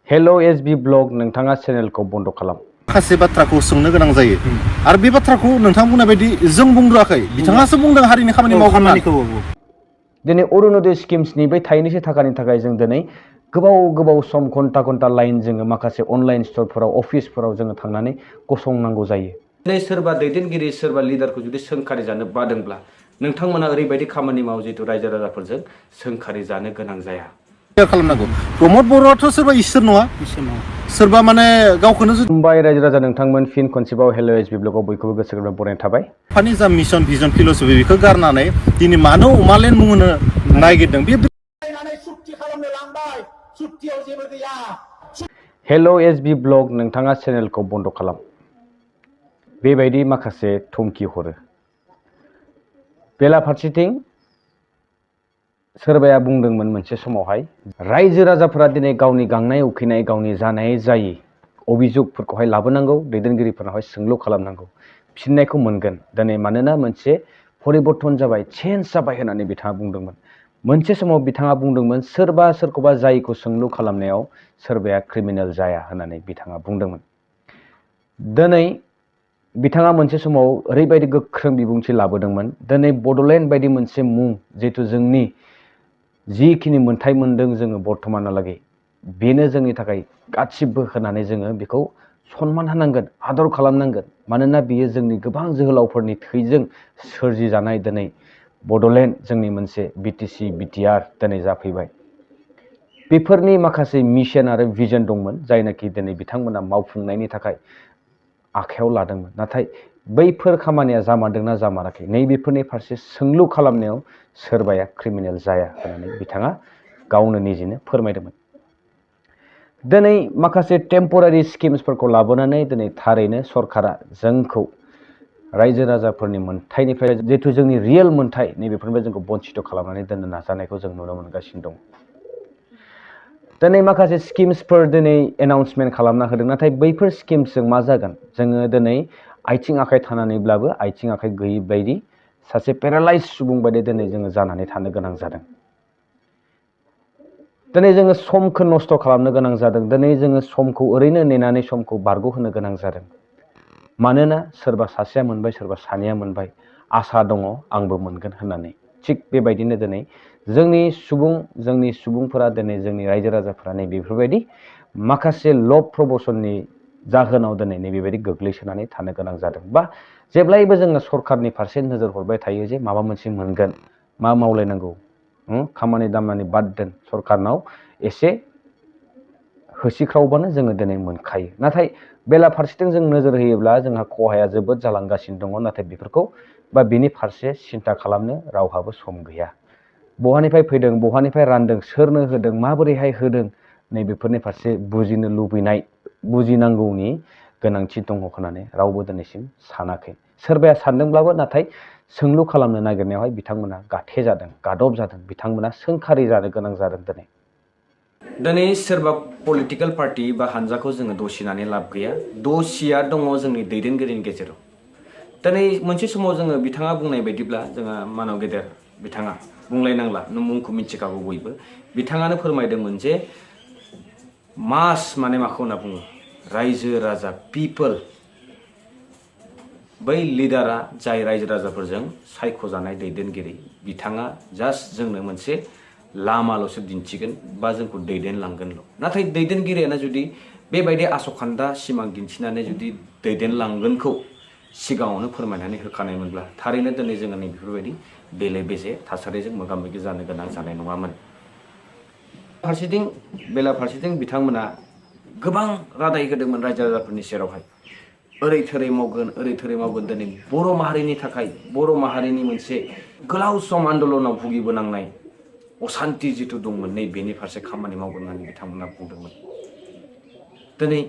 Hello SB blog नोंथाङा चेनेलखौ बन्द खालाम। माखासे बाथ्राखौ सोंनो गोनां जायो आरो बे बाथ्राखौ नोंथां बुंनाय बायदि जों बुंद्राखै बिथाङासो बुंदों हारिनि खामानि मावखानायखौ। दिनै अरुणोदय स्किम्सनि बै थाइनैसो थाखानि थाखाय जों दिनै गोबाव सम घन्टा लाइन जोङो माखासे अनलाइन स्टरफोराव अफिसफोराव जोङो थांनानै गसंनांगौ जायो। दिनै सोरबा दैदेनगिरि सोरबा लिडारखौ जुदि सोंखारि जानो बादोंब्ला नोंथांमोना ओरैबायदि खामानि माव जितु रायजो राजाफोरजों सोंखारि जानो गोनां जाया। खालामनांगौ। प्रमद बर'आथ' सोरबा इसोर नङा सोरबा माने गावखौनो खुलुमबाय रायजो राजा नोंथांमोन फिन खनसेबाव हेलो एसबी ब्लगआव बयखौबो गोसो गोरबोनिफ्राय बरायनाय थाबाय। फानि जा मिशन भिजन फिलसफि बेखौ गारनानै दिनै मानो अमालेन मुं होनो नागिरदों बे हेलो एसबी ब्लग नोंथाङा चेनेलखौ बन्द खालाम। बेबायदि माखासे धमकी हरो। बेलाफारसेथिं सोरबाया बुंदोंमोन मोनसे समावहाय रायजो राजाफोरा दिनै गावनि गांनाय उखैनाय गावनि जानाय जायि अभिजुगफोरखौहाय लाबोनांगौ, दैदेनगिरिफोरनावहाय सोंलु खालामनांगौ, फिननायखौ मोनगोन दिनै मानोना मोनसे परिबर्तन जाबाय, चेन्ज जाबाय होननानै बिथाङा बुंदोंमोन। मोनसे समाव बिथाङा बुंदोंमोन सोरबा सोरखौबा जायखौ सोंलु खालामनायाव सोरबाया क्रिमिनेल जाया होननानै बिथाङा बुंदोंमोन। दिनै बिथाङा मोनसे समाव ओरैबायदि गोख्रों बिबुंथि लाबोदोंमोन। दिनै बड'लेण्ड बायदि मोनसे मुं जिहेतु जोंनि जिखिनि मोन्थाय मोनदों जोङो बर्थमानहालागै बेनो जोंनि थाखाय गासिबो होनानै जोङो बेखौ सनमान होनांगोन, आदर खालामनांगोन। मानोना बियो जोंनि गोबां जोहोलावफोरनि थैजों सोरजिजानाय दिनै बड'लेण्ड जोंनि मोनसे बिटिसि बिटिआर दिनै जाफैबाय। बेफोरनि माखासे मिशन आरो भिजन दंमोन जायनाखि दिनै बिथांमोना मावफुंनायनि थाखाय आखायाव लादोंमोन। नाथाय बैफोर खामानिया जामारदोंना जामाराखै नैबेफोरनि फारसे सोंलु खालामनायाव सोरबाया क्रिमिनेल जाया होननानै बिथाङा गावनो निजेनो फोरमायदोंमोन। दिनै माखासे टेम्परारि स्किम्सफोरखौ लाबोनानै दिनै थारैनो सरकारा जोंखौ रायजो राजाफोरनि मोन्थायनिफ्राय जिहेतु जोंनि रियेल मोन्थाय नैबेफोरनिफ्राय जोंखौ बन्चित खालामनानै दोननो नाजानायखौ जों नुनो मोनगासिनो दं। दिनै माखासे स्किम्सफोर दिनै एनाउन्समेन्ट खालामना होदों। नाथाय बैफोर स्किम्सजों मा जागोन? जोङो दिनै आथिं आखाइ थानानैब्लाबो आथिं आखाइ गैयै बायदि सासे पेरालाइज सुबुं बायदि दिनै जोङो जानानै थानो गोनां जादों। दिनै जोङो समखौ नस्थ' खालामनो गोनां जादों। दिनै जोङो समखौ ओरैनो नेनानै समखौ बारग'होनो गोनां जादों। मानोना सोरबा सासेया मोनबाय सोरबा सानैया मोनबाय, आसा दङ आंबो मोनगोन होननानै। थिग बेबायदिनो दिनै जोंनि सुबुंफोरा दिनै जोंनि रायजो राजाफोरा नै बेफोरबायदि माखासे लब प्रबसननि जाहोनाव दिनै नैबेबायदि गोग्लैसोनानै थानो गोनां जादों। बा जेब्लायबो जोङो सरकारनि फारसे नोजोर हरबाय थायो जे माबा मोनसे मोनगोन, मा मावलायनांगौ, खामानि दामानि बाद दोन, सरकारनाव एसे होसिख्रावबानो जोङो दिनै मोनखायो। नाथाय बेलाफारसेथिं जों नोजोर होयोब्ला जोंहा खहाया जोबोद जालांगासिनो दङ। नाथाय बेफोरखौ बा बिनि फारसे सिन्था खालामनो रावहाबो सम गैया। बहानिफ्राय फैदों, बहानिफ्राय रानदों, सोरनो होदों, माबोरैहाय होदों नैबेफोरनि फारसे बुजिनो लुबैनाय, बुजिनांगौनि गोनांथि दङ होननानै रावबो दिनैसिम सानाखै। सोरबाया सानदोंब्लाबो नाथाय सोंलु खालामनो नागिरनायावहाय बिथांमोना गाथे जादों, गादब जादों, बिथांमोना सोंखारि जानो गोनां जादों। दिनै सोरबा पलिटिकेल पार्टि बा हानजाखौ जोङो दसिनानै लाब गैया। दसिया दङ जोंनि दैदेनगिरिनि गेजेराव। दिनै मोनसे समाव जोङो बिथाङा बुंनाय बायदिब्ला जोंहा मानव गेदेर बिथाङा बुंलायनांला, मुंखौ मिथिखागौ बयबो। बिथाङानो फोरमायदोंमोन जे मास माने माखौ होनना बुङो, रायजो राजा, पिपोल। बै लिडारा जाय रायजो राजाफोरजों सायख'जानाय दैदेनगिरि, बिथाङा जास्ट जोंनो मोनसे लामाल'सो दिन्थिगोन बा जोंखौ दैदेनलांगोनल'। नाथाय दैदेनगिरियानो जुदि बेबायदि आसखान्दा सिमां दिन्थिनानै जुदि दैदेनलांगोनखौ सिगाङावनो फोरमायनानै होखानायमोनब्ला थारैनो दिनै जोङो नै बेफोरबायदि बेले बेजे थासारिजों मोगा मोगि जानो गोनां जानाय नङामोन। बेलाफारसेथिं बिथांमोना गोबां रादाय होदोंमोन रायजो राजाफोरनि सेरावहाय। ओरै थोरै मावगोन, ओरै थोरै मावगोन। दिनै बर' माहारिनि थाखाय, बर' माहारिनि मोनसे गोलाव सम आन्दलनाव भुगिबोनांनाय असान्ति जिथु दंमोन नै बेनि फारसे खामानि मावगोन होननानै बिथांमोना बुंदोंमोन। दिनै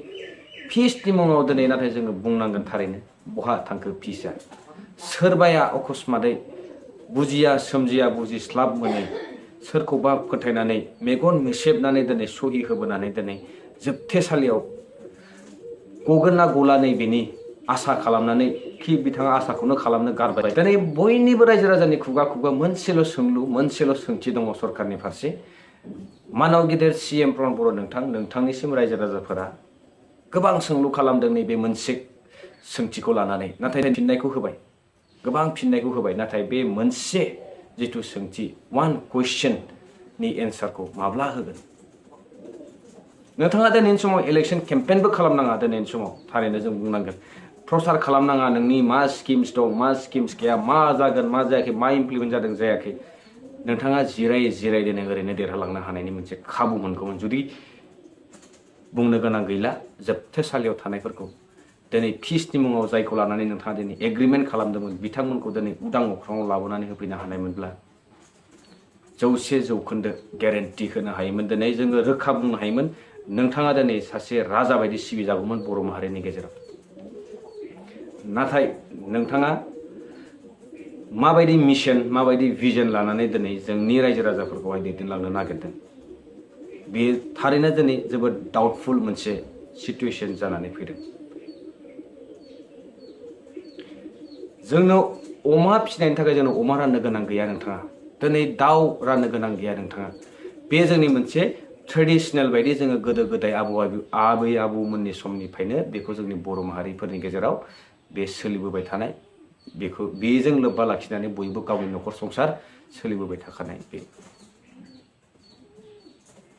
पिसनि मुङाव दिनै नाथाय जोङो बुंनांगोन थारैनो बहा थांखो पिसआ? सोरबाया अकस्मातै बुजिया सोमजिया बुजिस्लाब मोनै सोरखौबा फोथायनानै मेगन मोसेबनानै दिनै सहि होबोनानै दिनै जोबथेसालियाव गगोन ना गला नै बेनि आसा खालामनानै कि बिथाङा आसाखौनो खालामनो गारबाय। दिनै बयनिबो रायजो राजानि खुगा खुगा मोनसेल' सोंलु, मोनसेल' सोंथि दङ सरकारनि फारसे मानव गिदिर सीएम प्रमद बर' नोंथांनिसिम रायजो राजाफोरा गोबां सोंलु खालामदों नैबे मोनसे सोंथिखौ लानानै नाथाय फिननायखौ होबाय गोबां फिननायखौ होबाय नाथाय बे मोनसे जिथु सोंथि वान क्वेश्चन नि एन्सारखौ माब्ला होगोन नोंथाङा दिनैनि समाव इलेक्शन केम्पेइनबो खालामनाङा दिनैनि समाव थारैनो जों बुंनांगोन प्रचार खालामनाङा नोंनि मा स्किम्स दं मा स्किम्स गैया मा जागोन मा जायाखै मा इमप्लिमेन्ट जादों जायाखै नोंथाङा जिरायदेनो ओरैनो देरहालांनो हानायनि मोनसे खाबु मोनगौमोन जुदि बुंनो गोनां गैला जोबथेसालियाव थानायफोरखौ दिनै पिसनि मुङाव जायखौ लानानै नोंथाङा दिनै एग्रिमेन्ट खालामदोंमोन बिथांमोनखौ दिनै उदां अख्राङाव लाबोनानै होफैनो हानायमोनब्ला 100% ग्यारेन्टि होनो हायोमोन दिनै जोङो रोखा बुंनो हायोमोन नोंथाङा दिनै सासे राजा बायदि सिबिजागौमोन बर' माहारिनि गेजेराव नाथाय नोंथाङा माबायदि मिशन माबायदि भिजन लानानै दिनै जोंनि रायजो राजाफोरखौहाय दैदेनलांनो नागिरदों बे थारैनो दिनै जोबोद डाउटफुल मोनसे सिचुएशन जानानै फैदों जोंनो अमा फिसिनायनि थाखाय जोंनो अमा राननो गोनां गैया नोंथाङा दिनै दाउ राननो गोनां गैया नोंथाङा बे जोंनि मोनसे ट्रेडिशनेल बायदि जोङो गोदो गोदाय आबै आबौमोननि समनिफ्रायनो बेखौ जोंनि बर' माहारिफोरनि गेजेराव बे सोलिबोबाय थानाय बेखौ बेजों लोब्बा लाखिनानै बयबो गावनि नखर संसार सोलिबोबाय थाखानाय बे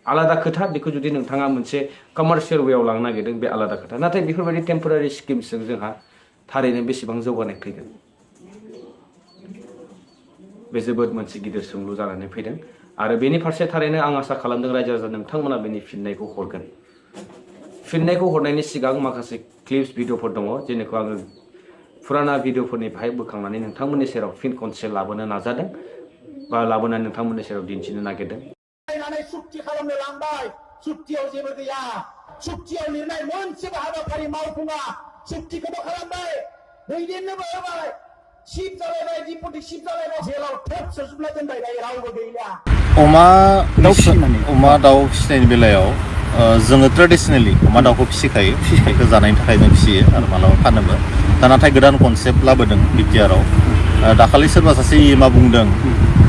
आलादा खोथा बेखौ जुदि नोंथाङा मोनसे कमार्शियल वेआव लांनो नागिरदों बे आलादा खोथा नाथाय बेफोरबायदि टेम्परारि स्किम्सजों जोंहा थारैनो बेसेबां जौगानाय फैगोन बे जोबोद मोनसे गिदिर सोंलु जानानै फैदों आरो बेनि फारसे थारैनो आं आसा खालामदों रायजो राजा नोंथांमोना बेनि फिननायखौ हरगोन फिननायखौ हरनायनि सिगां माखासे क्लिप्स भिडिअफोर दङ जेनेखौ आङो फुराना भिडिअफोरनिफ्राय बोखांनानै नोंथांमोननि सेराव फिन खनसे लाबोनो नाजादों बा लाबोनानै नोंथांमोननि सेराव दिन्थिनो नागिरदों सुक्ति खालामनो लांबाय सुक्तियाव जेबो गैया सुक्तियाव लिरनाय मोनसेबो हाबाफारि मावफुङा सुक्तिखौबो खालामबाय दैदेननोबो होबाय शिप जालायबाय डिपुटि शिप जालायबाय जेलाव थेब सोजोबना दोनबाय दायो रावबो गैला अमा दाउ फिसिनायनि बेलायाव जोङो ट्रेडिशनेलि अमा दाउखौ फिसिखायो फिसिनायखौ जानायनि थाखाय जों फिसियो आरो मालाबा फानोबो दा नाथाय गोदान कनसेप्ट लाबोदों BTR आव दाखालि सोरबा सासे मा बुंदों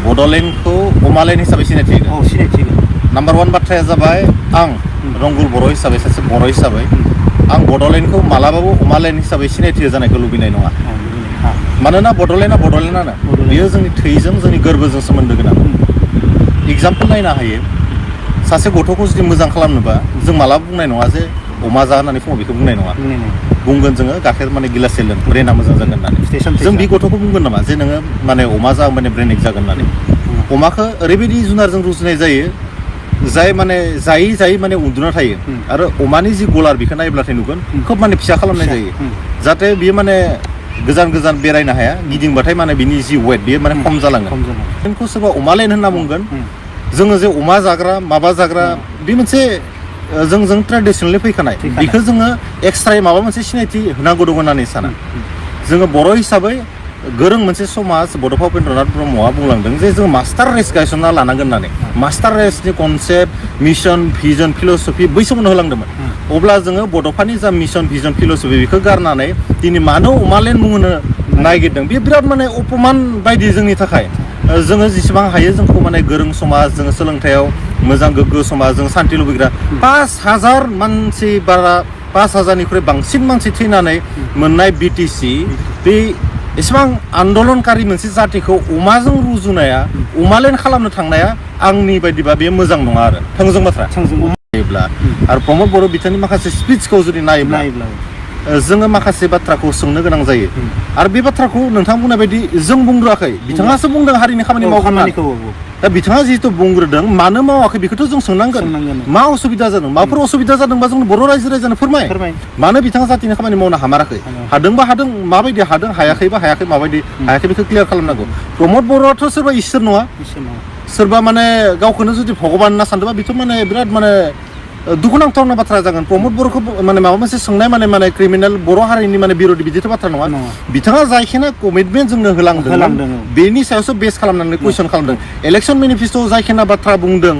बड'लेण्डखौ अमालेण्ड हिसाबै सिनायथि होगोन नाम्बार 1 बाथ्राया जाबाय आं रंगुल बर' हिसाबै सासे बर' हिसाबै आं बड'लेण्डखौ मालाबाबो अमालेण्ड हिसाबै सिनायथि जानायखौ लुबैनाय नङा मानोना बड'लेण्डआनो बेयो जोंनि थैजों जोंनि गोरबोजों सोमोन्दो गोनां एग्जाम्पल नायनो हायो सासे गथ'खौ जुदि मोजां खालामनोबा जों मालाबा बुंनाय नङा जे अमा जा होननानै फुङाव बेखौ बुंनाय नङा बुंगोन जोङो गाइखेर माने गिलाससे लों ब्रेना मोजां जागोन होननानै जों बे गथ'खौ बुंगोन नामा जे नोङो माने अमा जा माने ब्रेनिक जागोन होननानै अमाखौ ओरैबायदि जुनारजों रुजुनाय जायो जाय माने जायै माने उन्दुना थायो आरो अमानि जि गलार बेखौ नायब्लाथाय नुगोन खोब माने फिसा खालामनाय जायो जाहाथे बियो माने गोजान बेरायनो हाया गिदिंबाथाय माने बिनि जि वेट बेयो माने खम जालाङो बेखौ सोरबा अमालेण्ड होनना बुंगोन जोङो जे अमा जाग्रा माबा जाग्रा बे मोनसे जों ट्रेडिसनेलि फैखानाय बेखौ जोङो एक्सट्रायै माबा मोनसे सिनायथि होनांगौ दं होननानै साना जोङो बर' हिसाबै गोरों मोनसे समाज बड'फा उपेन्द्रनाथ ब्रह्मआ बुंलांदों जे जों मास्टार रेस गायसनना लानांगोन होननानै मास्टार रेसनि कनसेप्ट मिशन भिजन फिल'सफि बै समावनो होलांदोंमोन अब्ला जोङो बड'फानि जा मिशन भिजन फिल'सफि बेखौ गारनानै दिनै मानो अमालेण्ड मुं होनो नागिरदों बे बिराद माने अपमान बायदि जोंनि थाखाय जोङो जेसेबां हायो जोंखौ माने गोरों समाज जोङो सोलोंथायाव मोजां गोग्गो समाज जों सान्थि लुबैग्रा 5000 मानसि बारा 5000निख्रुइ बांसिन मानसि थैनानै मोननाय BTC बे एसेबां आन्दलनकारि मोनसे जातिखौ अमाजों रुजुनाया अमालेण्ड खालामनो थांनाया आंनि बायदिबा बे मोजां नङा आरो थोंजों बाथ्रा नायोब्ला आरो प्रमद बर' बिथांनि माखासे स्पिचखौ जुदि नायोब्ला जोङो माखासे बाथ्राखौ सोंनो गोनां जायो आरो बे बाथ्राखौ नोंथां बुंनाय बायदि जों बुंग्रोआखै बिथाङासो बुंदों हारिनि खामानि मावखानायखौ दा बिथाङा जिहेतु बुंग्रोदों मानो मावाखै बेखौथ' जों सोंनांगोन मा असुबिदा जादों माबाफोर असुबिदा जादोंबा जों बर' रायजो राजानो फोरमाय मानो बिथाङा जातिनि खामानि मावनो हामाराखै हादोंबा हादों माबायदि हादों हायाखैबा हायाखै माबायदि हायाखै बेखौ क्लियार खालामनांगौ प्रमद बर'आथ' सोरबा इसोर नङा सोरबा माने गावखौनो जुदि भगबान होनना सानदोंबा बेथ' माने बिराद माने दुखुनांथावना बाथ्रा जागोन प्रमद बर'खौ माने माबा मोनसे सोंनाय माने क्रिमिनेल बर' हारिनि माने बिर'धि बिदिथ' बाथ्रा नङा बिथाङा जायखिना कमिटमेन्ट जोंनो होलांदों बेनि सायावसो बेस खालामनानै कुइसन खालामदों इलेक्सन मेनिफेस्ट'आव जायखिना बाथ्रा बुंदों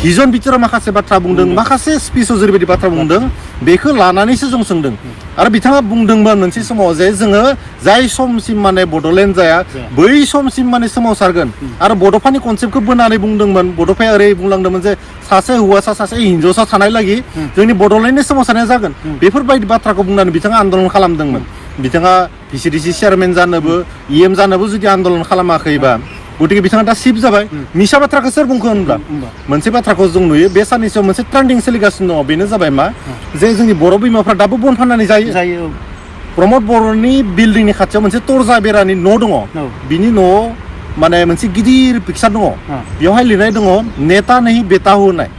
भिजन बिथोराव माखासे बाथ्रा बुंदों माखासे स्पिचआव जेरैबायदि बाथ्रा बुंदों बेखौ लानानैसो जों सोंदों आरो बिथाङा बुंदोंमोन मोनसे समाव जे जोङो जाय समसिम माने बड'लेण्ड जाया बै समसिम माने सोमावसारगोन आरो बड'फानि कनसेप्टखौ बोनानै बुंदोंमोन बड'फाया ओरै बुंलांदोंमोन जे सासे हौवासा सासे हिनजावसा थानाय लागि जोंनि बड'लेण्डनि सोमावसारनाया जागोन बेफोरबायदि बाथ्राखौ बुंनानै बिथाङा आन्दलन खालामदोंमोन बिथाङा भिसिडिसि चेयारमेन जानोबो इएम जानोबो जुदि आन्दलन खालामाखैबा गतिके बिथाङा दा सिफ जाबाय मिसा बाथ्राखौ सोर बुंखो होनब्ला मोनसे बाथ्राखौ जों नुयो बे साननैसोआव मोनसे ट्रेन्डिं सोलिगासिनो दङ बेनो जाबाय मा जे जोंनि बर' बिमाफ्रा दाबो बन फाननानै जायो प्रमद बर'नि बिल्डिंनि खाथियाव मोनसे तरजा बेरानि न' दङ बिनि न'आव माने मोनसे गिदिर पिक्सार दङ बेवहाय लिरनाय दङ नेता नहीं बेटा हो होननाय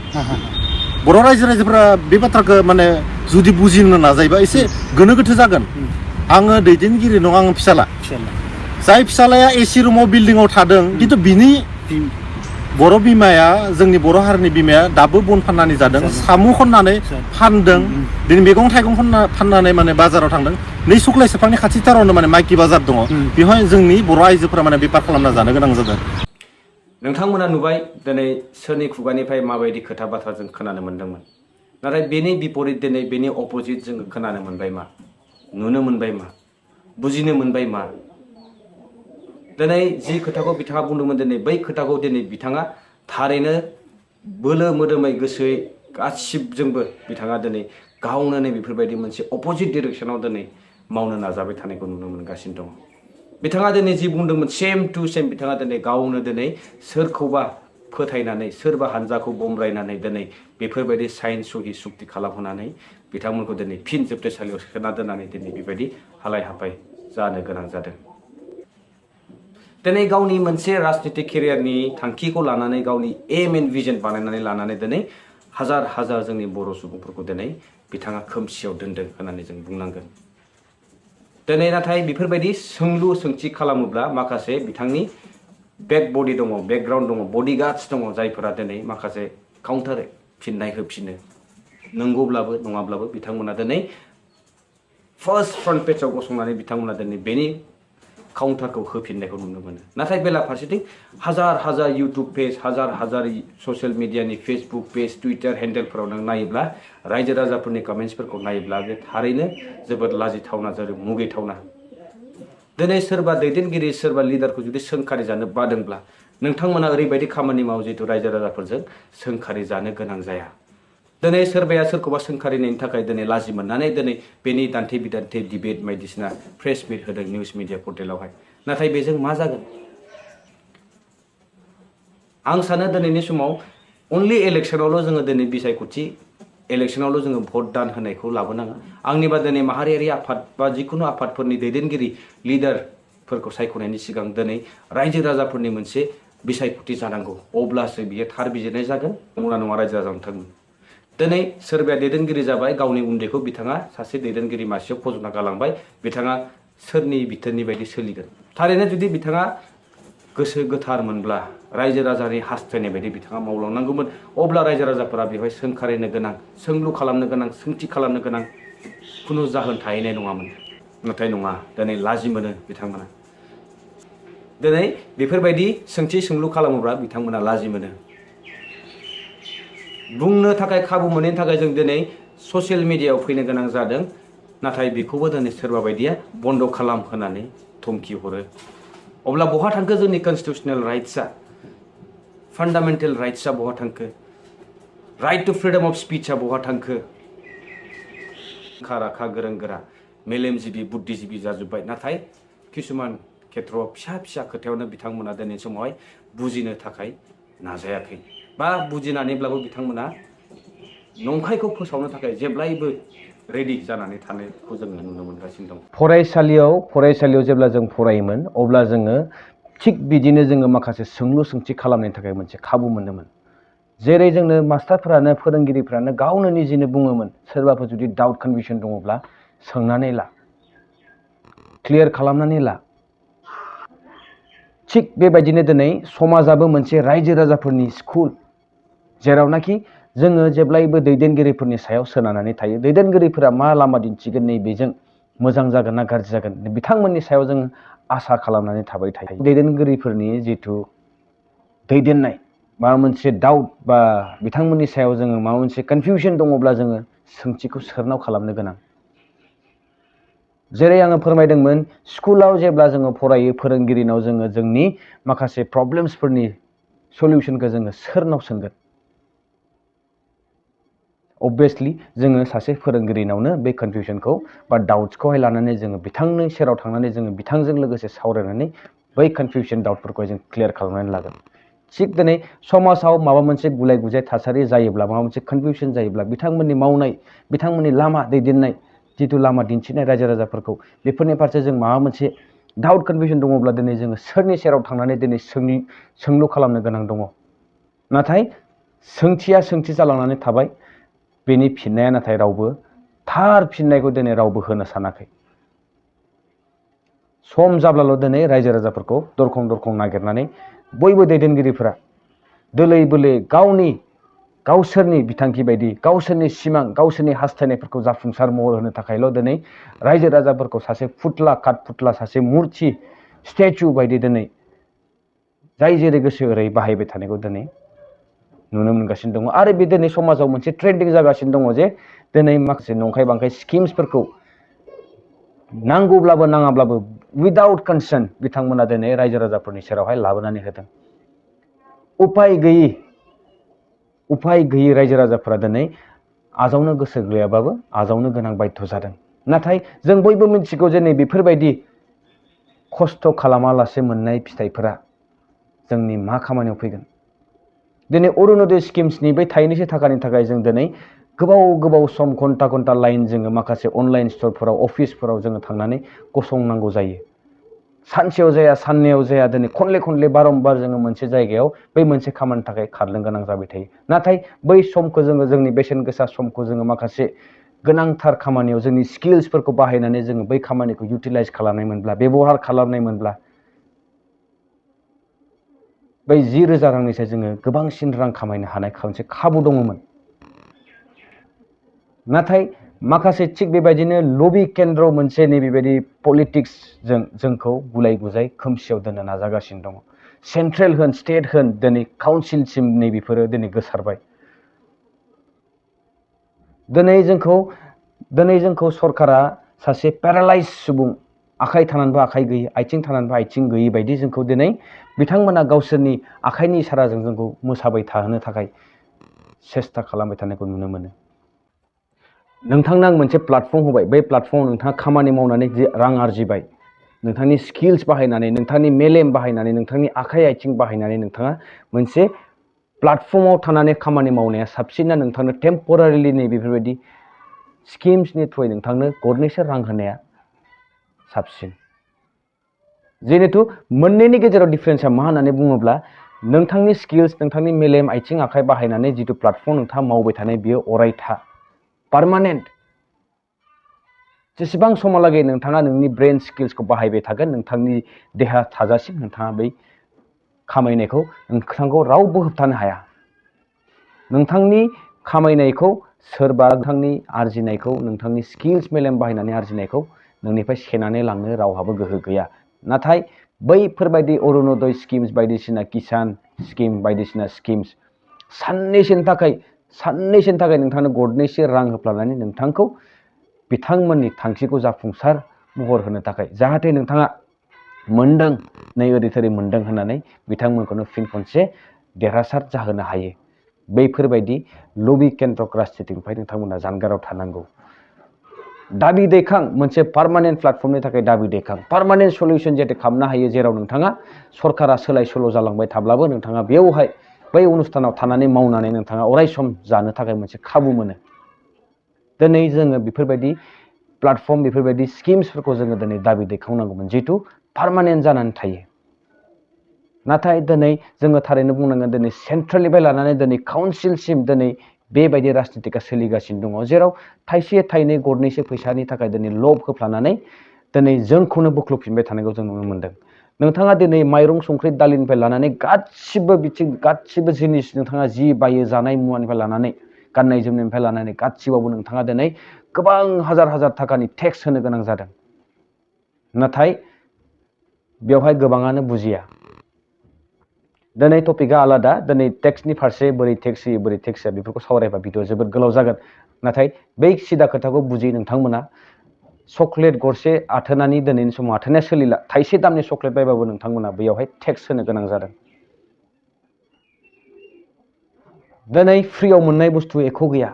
बर' रायजोफोरा बे बाथ्राखौ माने जुदि बुजिनो नाजायोबा एसे गोनो गोथो जागोन आङो दैदेनगिरि नङा आङो फिसाला जाय फिसालाया एसि रुमाव बिल्डिंआव थादों खिन्थु बिनि बर' बिमाया जोंनि बर' हारिनि बिमाया दाबो बन फाननानै जादों सामु खननानै फानदों दिनै मैगं थाइगं फाननानै माने बाजाराव थांदों नै सुख्लाय सेरफांनि खाथिथारावनो माने माइकि बाजार दङ बेवहाय जोंनि बर' आइजोफोरा माने बेफार खालामना जानो गोनां जादों नोंथांमोना नुबाय दिनै सोरनि खुगानिफ्राय माबायदि खोथा बाथ्रा जों खोनानो मोन्दोंमोन नाथाय बेनि बिपरित दिनै बेनि अपोजिट जोङो खोनानो मोनबाय मा नुनो मोनबाय मा बुजिनो मोनबाय मा दिनै जि खोथाखौ बिथाङा बुंदोंमोन दिनै बै खोथाखौ दिनै बिथाङा थारैनो बोलो मोदोमै गोसोयै गासिबजोंबो बिथाङा दिनै गावनो नै बेफोरबायदि मोनसे अपोजिट डिरेक्सनाव दिनै मावनो नाजाबाय थानायखौ नुनो मोनगासिनो दङ बिथाङा दिनै जि बुंदोंमोन सेम टु सेम बिथाङा दिनै गावनो दिनै सोरखौबा फोथायनानै सोरबा हानजाखौ बमब्रायनानै दिनै बेफोरबायदि साइन सहि सुक्ति खालामहोनानै बिथांमोनखौ दिनै फिन जोबथेसालियाव सोना दोननानै दिनै बेबायदि हालाय हाफाय जानो गोनां जादों दिनै गावनि मोनसे राजनीतिक केरियारनि थांखिखौ लानानै गावनि एम एन्ड भिजन बानायनानै लानानै दिनै हाजार हाजार जोंनि बर' सुबुंफोरखौ दिनै बिथाङा खोमसियाव दोनदों होननानै जों बुंनांगोन दिनै नाथाय बेफोरबायदि सोंलु सोंथि खालामोब्ला माखासे बिथांनि बेक बडि दङ बेकग्राउन्ड दङ बडिगार्ड्स दङ जायफोरा दिनै माखासे काउन्टार फिननाय होफिनो नंगौब्लाबो नङाब्लाबो बिथांमोना दिनै फार्स्ट फ्रन्ट पेजाव गसंनानै बिथांमोना दिनै बेनि काउन्टारखौ होफिननायखौ नुनो मोनो नाथाय बेलाफारसेथिं हाजार हाजार इउटुब पेज हाजार हाजार ससियेल मिडियानि फेसबुक पेज टुइटार हेन्डेलफोराव नों नायोब्ला रायजो राजाफोरनि कमेन्ट्सफोरखौ नायोब्ला बे थारैनो जोबोद लाजिथावना जोबोद मुगैथावना दिनै सोरबा दैदेनगिरि सोरबा लिडारखौ जुदि सोंखारि जानो बादोंब्ला नोंथांमोना ओरैबायदि खामानि मावो जिहेतु रायजो राजाफोरजों सोंखारि जानो गोनां जाया दिनै सोरबाया सोरखौबा सोंखारिनायनि थाखाय दिनै लाजि मोननानै दिनै बेनि दान्थे बिदान्थे डिबेट बायदिसिना प्रेस मिट होदों निउस मिडिया पर्टेलावहाय नाथाय बेजों मा जागोन आं सानो दिनैनि समाव अनलि इलेक्सनावल' जोङो दिनै बिसायख'थि इलेक्सनावल' जोङो भट दान होनायखौ लाबोनाङा आंनिबा दिनै माहारियारि आफाद बा जिखुनु आफादफोरनि दैदेनगिरि लिडारफोरखौ सायख'नायनि सिगां दिनै रायजो राजाफोरनि मोनसे बिसायख'थि जानांगौ अब्लासो बियो थार बिजिरनाय जागोन नंगौना नङा रायजो राजानो थागोन दिनै सोरबाया दैदेनगिरि जाबाय गावनि उन्दैखौ बिथाङा सासे दैदेनगिरि मासियाव फज'ना गालांबाय बिथाङा सोरनि बिथोननि बायदि सोलिगोन थारैनो जुदि बिथाङा गोसो गोथारमोनब्ला रायजो राजानि हास्थायनाय बायदि बिथाङा मावलांनांगौमोन अब्ला रायजो राजाफोरा बेवहाय सोंखारिनो गोनां सोंलु खालामनो गोनां सोंथि खालामनो गोनां खुनु जाहोन थाहैनाय नङामोन नाथाय नङा दिनै लाजि मोनो बिथांमोना दिनै बेफोरबायदि सोंथि सोंलु खालामोब्ला बिथांमोना लाजि मोनो बुंनो थाखाय खाबु मोनैनि थाखाय जों दिनै ससियेल मिडियायाव फैनो गोनां जादों नाथाय बेखौबो दिनै सोरबा बायदिया बन्द खालाम होननानै धमखि हरो अब्ला बहा थांखो जोंनि कन्स्टिटिउसनेल राइट्सआ फान्डामेन्टेल राइट्सआ बहा थांखो राइट टु फ्रिडम अफ स्पिचआ बहा थांखो राखा गोरों गोरा मेलेमजिबि बुद्धिजिबि जाजोब्बाय नाथाय किसुमान खेथ्रआव फिसा फिसा खोथायावनो बिथांमोना दिनै समावहाय बुजिनो थाखाय नाजायाखै बा बुजिनानैब्लाबो बिथांमोना नंखायखौ फोसावनो थाखाय जेब्लायबो रेडि जानानै थानायखौ जोङो नुनो मोनगासिनो दं फरायसालियाव जेब्ला जों फरायोमोन अब्ला जोङो थिग बिदिनो जोङो माखासे सोंलु सोंथि खालामनो थाखाय मोनसे खाबु मोनोमोन जेरै जोंनो मास्टारफोरानो फोरोंगिरिफोरानो गावनो निजेनो बुङोमोन सोरबाफोर जुदि डाउट कनफिउजन दङब्ला सोंनानै ला क्लियार खालामनानै ला थिग बेबायदिनो दिनै समाजाबो मोनसे रायजो राजाफोरनि स्कुल जेरावनाखि जोङो जेब्लायबो दैदेनगिरिफोरनि सायाव सोनारनानै थायो दैदेनगिरिफोरा मा लामा दिन्थिगोन नैबेजों मोजां जागोन ना गाज्रि जागोन बिथांमोननि सायाव जों आसा खालामनानै थाबाय थायो दैदेनगिरिफोरनि जिथु दैदेननाय माबा मोनसे डाउट बा बिथांमोननि सायाव जोङो माबा मोनसे कनफिउजन दङब्ला जोङो सोंथिखौ सोरनाव खालामनो गोनां जेरै आङो फोरमायदोंमोन स्कुलाव जेब्ला जोङो फरायो फोरोंगिरिनाव जोङो जोंनि माखासे प्रब्लेम्सफोरनि सल्युशनखौ जोङो सोरनाव सोंगोन obviously जोङो सासे फोरोंगिरिनावनो बे कनफिउजनखौ बा डाउट्सखौहाय लानानै जोङो बिथांनि सेराव थांनानै जोङो बिथांजों लोगोसे सावरायनानै बै कनफिउजन डाउटफोरखौ जों क्लियार खालामनानै लागोन थिग दिनै समाजाव माबा मोनसे गुलाय गुजाय थासारि जायोब्ला माबा मोनसे कनफिउजन जायोब्ला बिथांमोननि मावनाय बिथांमोननि लामा दैदेननाय जिथु लामा दिन्थिनाय रायजो राजाफोरखौ बेफोरनि फारसे जों माबा मोनसे डाउट कनफिउजन दङब्ला दिनै जोङो सोरनि सेराव थांनानै दिनै सोंलु खालामनो गोनां दङ नाथाय सोंथिया सोंथि जालांनानै थाबाय बेनि फिननाया नाथाय रावबो थार फिननायखौ दिनै रावबो होनो सानाखै सम जाब्लाल' दिनै रायजो राजाफोरखौ दरखं दरखं नागिरनानै बयबो दैदेनगिरिफोरा दोलै बोलै गावसोरनि बिथांखि बायदि गावसोरनि सिमां गावसोरनि हास्थायनायफोरखौ जाफुंसार महर होनो थाखायल' दिनै रायजो राजाफोरखौ सासे फुटला काटफुटला सासे मुर्ति स्टेचु बायदि दिनै जाय जेरै गोसो ओरै बाहायबाय थानायखौ दिनै नुनो मोनगासिनो दङ आरो बे दिनै समाजाव मोनसे ट्रेन्डिं जागासिनो दङ जे दिनै माखासे नंखाय बांखाय स्किम्सफोरखौ नांगौब्लाबो नाङाब्लाबो उइदाउट कनसार्न बिथांमोना दिनै रायजो राजाफोरनि सेरावहाय लाबोनानै होदों उपाय गैयै रायजो राजाफोरा दिनै आजावनो गोसो गैयाबाबो आजावनो गोनां बाध्य जादों नाथाय जों बयबो मिथिगौ जे नै बेफोरबायदि खस्थ' खालामालासे मोननाय फिथाइफोरा जोंनि मा खामानियाव फैगोन दिनै अरुणोदय स्किम्सनि बै थाइनैसो थाखानि थाखाय जों दिनै गोबाव सम घन्टा लाइन जोङो माखासे अनलाइन स्टरफोराव अफिसफोराव जोङो थांनानै गसंनांगौ जायो सानसेयाव जाया साननैयाव जाया दिनै खनले बारंबार जोङो मोनसे जायगायाव बै मोनसे खामानिनि थाखाय खारनो गोनां जाबाय थायो नाथाय बै समखौ जोङो जोंनि बेसेन गोसा समखौ जोङो माखासे गोनांथार खामानियाव जोंनि स्किल्सफोरखौ बाहायनानै जोङो बै खामानिखौ इउटिलाइज खालामनाय मोनब्ला बेबहार खालामनाय मोनब्ला बै 10,000 रांनिफ्राय जोङो गोबांसिन रां खामायनो हानाय मोनसे खाबु दङमोन नाथाय माखासे थिग बेबायदिनो लबि केन्द्र मोनसे नैबेबायदि पलिटिक्सजों जोंखौ गुलाय गुजाय खोमसियाव दोननो नाजागासिनो दङ सेन्ट्रेल होन स्टेट होन दिनै काउन्सिलसिम नैबेफोरो दिनै गोसारबाय दिनै जोंखौ सरकारा सासे पेरालाइज सुबुं आखाइ थानानैबो आखाइ गैयै आथिं थानानैबो आथिं गैयै बायदि जोंखौ दिनै बिथांमोना गावसोरनि आखाइनि इसाराजों जोंखौ मोसाबाय थाहोनो थाखाय सेस्था खालामबाय थानायखौ नुनो मोनो नोंथांनो आं मोनसे प्लेटफर्म होबाय बै प्लेटफर्माव नोंथाङा खामानि मावनानै रां आरजिबाय नोंथांनि स्किल्स बाहायनानै नोंथांनि मेलेम बाहायनानै नोंथांनि आखाइ आथिं बाहायनानै नोंथाङा मोनसे प्लेटफर्माव थानानै खामानि मावनाया साबसिन ना नोंथांनो टेम्परारिलि बेफोरबायदि स्किम्सनि थ्रुयै नोंथांनो गरनैसो रां होनाया साबसिन जिहेतु मोननैनि गेजेराव डिफारेन्सआ मा होननानै बुङोब्ला नोंथांनि स्किल्स नोंथांनि मेलेम आथिं आखाइ बाहायनानै जिथु प्लेटफर्म नोंथाङा मावबाय थानाय बियो अरायथा पार्मानेन्ट जेसेबां समहालागै नोंथाङा नोंनि ब्रेन स्किल्सखौ बाहायबाय थागोन नोंथांनि देहा थाजासिम नोंथाङा बै खामायनायखौ नोंथांखौ रावबो होबथानो हाया नोंथांनि खामायनायखौ सोरबा नोंथांनि आरजिनायखौ नोंथांनि स्किल्स मेलेम बाहायनानै आरजिनायखौ नोंनिफ्राय सेनानै लांनो रावहाबो गोहो गैया नाथाय बैफोरबायदि अरुणोदय स्किम्स बायदिसिना किसान स्किम बायदिसिना स्किम्स साननैसोनि थाखाय नोंथांनो गरनैसो रां होफ्लानानै नोंथांखौ बिथांमोननि थांखिखौ जाफुंसार महर होनो थाखाय जाहाथे नोंथाङा मोनदों नै ओरै थोरै मोनदों होननानै बिथांमोनखौनो फिन खनसे देरहासार जाहोनो हायो बैफोरबायदि लबि केन्द्रक राजनितिनिफ्राय नोंथांमोना जानगाराव थानांगौ दाबि दैखां मोनसे पार्मानेन्ट प्लेटफर्मनि थाखाय दाबि दैखां पार्मानेन्ट सल्युसन जाहाथे खालामनो हायो जेराव नोंथाङा सरकारा सोलाय सोल' जालांबाय थाब्लाबो नोंथाङा बेवहाय बै अनुस्थानाव थानानै मावनानै नोंथाङा अरायसम जानो थाखाय मोनसे खाबु मोनो दिनै जोङो बेफोरबायदि प्लेटफर्म बेफोरबायदि स्किम्सफोरखौ जोङो दिनै दाबि दैखांनांगौमोन जिहेतु पार्मानेन्ट जानानै थायो नाथाय दिनै जोङो थारैनो बुंनांगोन दिनै सेन्ट्रेलनिफ्राय लानानै दिनै काउन्सिलसिम दिनै बेबायदि राजनितिका सोलिगासिनो दङ जेराव थाइसे थाइनै गरनैसो फैसानि थाखाय दिनै लब होफ्लानानै दिनै जोंखौनो बोख्लबफिनबाय थानायखौ जों नुनो मोनदों नोंथाङा दिनै माइरं संख्रि दालिनिफ्राय लानानै गासिबो बिथिं गासिबो जिनिस नोंथाङा जि बायो जानाय मुवानिफ्राय लानानै गाननाय जोमनायनिफ्राय लानानै गासिबावबो नोंथाङा दिनै गोबां हाजार हाजार थाखानि टेक्स होनो गोनां जादों। नाथाय बेवहाय गोबाङानो बुजिया। दिनै टपिकआ आलादा, दिनै टेक्सनि फारसे बोरै टेक्स होयो बोरै टेक्स होया बेफोरखौ सावरायबा भिडिअ जोबोद गोलाव जागोन। नाथाय बै सिदा खोथाखौ बुजियो नोंथांमोना। चक्लेट गरसे आथोनानि दिनैनि समाव आथोनाया सोलिला, थाइसे दामनि चक्लेट बायबाबो नोंथांमोना बैयावहाय टेक्स होनो गोनां जादों। दिनै फ्रियाव मोननाय बुस्थु एख' गैया।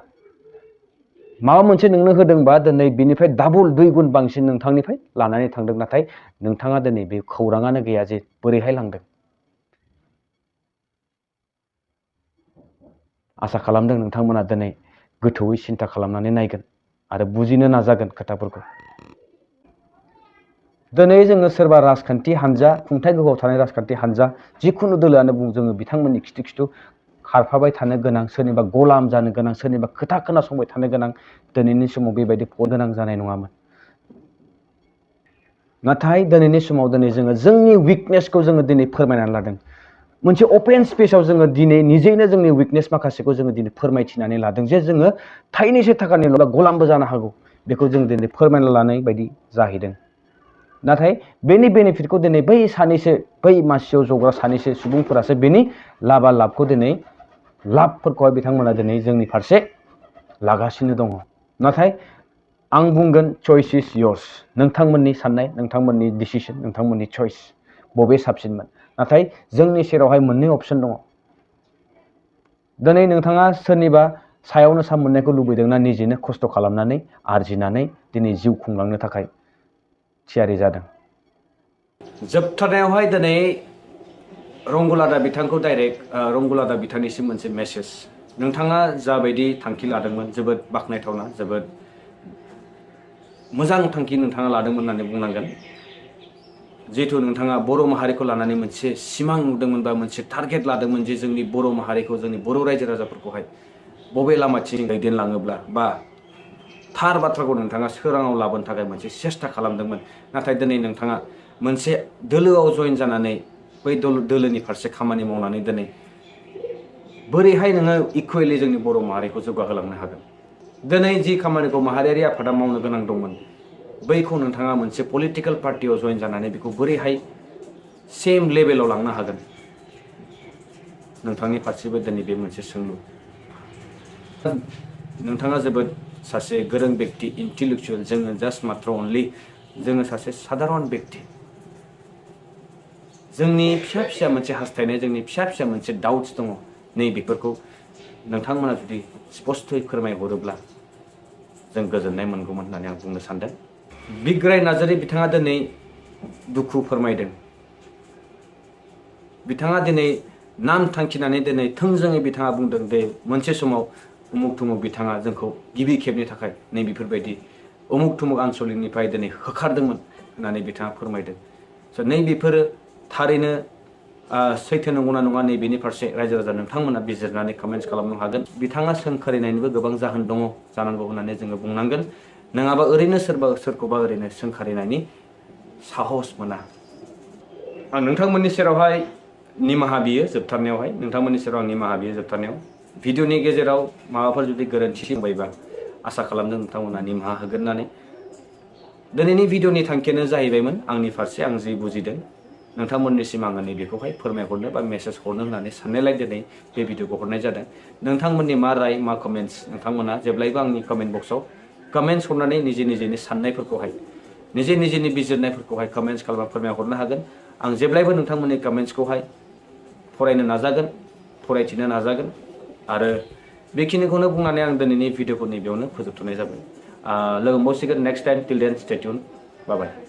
माबा मोनसे नोंनो होदोंबा दिनै बिनिफ्राय डाबल 2 गुन बांसिन नोंथांनिफ्राय लानानै थांदों। नाथाय नोंथाङा दिनै बे खौराङानो गैया जे बोरैहाय लांदों। आसा खालामदों नोंथांमोना दिनै गोथौयै सिन्था खालामनानै नायगोन आरो बुजिनो नाजागोन खोथाफोरखौ। दिनै जोङो सोरबा राजखान्थि हान्जा, खुंथाय गोहोआव थानाय राजखान्थि हान्जा जिखुनु दोलोआनो बुं, जोङो बिथांमोननि खिथु खिथु खारफाबाय थानो गोनां, सोरनिबा गलाम जानो गोनां, सोरनिबा खोथा खोनासंबाय थानो गोनां दिनैनि समाव बेबायदि गोनां जानाय नङामोन। नाथाय दिनैनि समाव दिनै जोङो जोंनि उइकनेसखौ जोङो दिनै फोरमायनानै लादों। मोनसे अपेन स्पेसाव जोङो दिनै निजेनो जोंनि उइकनेस माखासेखौ जोङो दिनै फोरमायथिनानै लादों जे जोङो थाइनैसो थाखानि गलामबो जानो हागौ। बेखौ जों दिनै फोरमायना लानाय बायदि जाहैदों। नाथाय बेनि बेनिफिटखौ दिनै बै सानैसो, बै मासियाव जग्रा सानैसो सुबुंफोरासो बेनि लाबा लाबखौ दिनै लाबफोरखौहाय बिथांमोना दिनै जोंनि फारसे लागासिनो दङ। नाथाय आं बुंगोन चइस इज योर्स, नोंथांमोननि साननाय, नोंथांमोननि डिसिसन, नोंथांमोननि चइस बबे साबसिनमोन। नाथाय जोंनि सेरावहाय मोननै अपसन दङ। दिनै नोंथाङा सोरनिबा सायावनो सा मोननायखौ लुबैदोंना निजेनो खस्थ' खालामनानै आरजिनानै दिनै जिउ खुंलांनो थाखाय थियारि जादों। जोबथारनायावहाय दिनै रंगलादा बिथांखौ डाइरेक्ट रंगलादा बिथांनिसिम मोनसे मेसेज, नोंथाङा जाबायदि थांखि लादोंमोन जोबोद बाख्नायथावना, जोबोद मोजां थांखि नोंथाङा लादोंमोन होननानै बुंनांगोन। जिहेथु नोंथाङा बर' माहारिखौ लानानै मोनसे सिमां नुदोंमोन बा मोनसे टारगेट लादोंमोन जे जोंनि बर' माहारिखौ, जोंनि बर' रायजो राजाफोरखौहाय बबे लामाथिं दैदेनलाङोब्ला बा थार बाथ्राखौ नोंथाङा सोराङाव लाबोनो थाखाय मोनसे सेस्था खालामदोंमोन। नाथाय दिनै नोंथाङा मोनसे दोलोआव जइन जानानै बै दोलोनि फारसे खामानि मावनानै दिनै बोरैहाय नोङो इकुवेलि जोंनि बर' माहारिखौ जौगाहोलांनो हागोन। दिनै जि खामानिखौ माहारियारि आफादा मावनो गोनां दंमोन, बैखौ नोंथाङा मोनसे पलिटिकेल पार्टियाव जइन जानानै बेखौ बोरैहाय सेम लेभेलाव लांनो हागोन। नोंथांनि फारसेबो दिनै बे मोनसे सोंलु। नोंथाङा जोबोद सासे गोरों बेक्ति, इन्टेलेक्चुवेल, जोङो जास्ट मात्र अनलि जोङो सासे साधारन बेक्ति। जोंनि फिसा फिसा मोनसे हास्थायनाय, जोंनि फिसा फिसा मोनसे डाउट्स दङ। नै बेफोरखौ नोंथांमोना जुदि स्पष्टयै फोरमायहरोब्ला जों गोजोननाय मोनगौमोन होननानै आं बुंनो सानदों। बिग्राय नार्जारी बिथाङा दिनै दुखु फोरमायदों। बिथाङा दिनै नाम थांखिनानै दिनै थोंजोङै बिथाङा बुंदों दे मोनसे समाव उमुक थुमुक बिथाङा जोंखौ गिबि खेबनि थाखाय नै बेफोरबायदि उमुक थुमुक आनसलिकनिफ्राय दिनै होखारदोंमोन होननानै बिथाङा फोरमायदों। स' नै बेफोरो थारैनो सैथो नंगौना नङा, नै बेनि फारसे रायजो राजा नोंथांमोना बिजिरनानै कमेन्ट्स खालामनो हागोन। बिथाङा सोंखारिनायनिबो गोबां जाहोन दङ जानांगौ होननानै जोङो बुंनांगोन। नङाबा ओरैनो सोरखौबा ओरैनो सोंखारिनायनि साहस मोना। आं नोंथांमोननि सेरावहाय निमाहा बियो जोबथारनायावहाय, नोंथांमोननि सेराव आं निमाहा बियो जोबथारनायाव। भिडिअनि गेजेराव माबाफोर जुदि गोरोन्थि दंबायबा आसा खालामदों नोंथांमोना निमाहा होगोन होननानै। दिनैनि भिडिअनि थांखियानो जाहैबायमोन आंनि फारसे आं जि बुजिदों नोंथांमोननिसिम आङो नैबेखौहाय फोरमायहरनो बा मेसेज हरनो होननानै साननायलाय दिनै बे भिडिअखौ हरनाय जादों। नोंथांमोननि मा राय, मा कमेन्ट्स, नोंथांमोना जेब्लायबो आंनि कमेन्ट बक्सआव कमेन्ट्स हरनानै निजेनि साननायफोरखौहाय, निजेनि बिजिरनायफोरखौहाय कमेन्ट्स खालामना फोरमायहरनो हागोन। आं जेब्लायबो नोंथांमोननि कमेन्ट्सखौहाय फरायनो नाजागोन, फरायथिनो नाजागोन। आरो बेखिनिखौनो बुंनानै आं दिनैनि भिडिअखौ नैबेयावनो फोजोबथ'नाय जाबाय। लोगो मोनबावसिगोन नेक्स्ट टाइम। टिल देन स्टे टिउन, बाय बाय।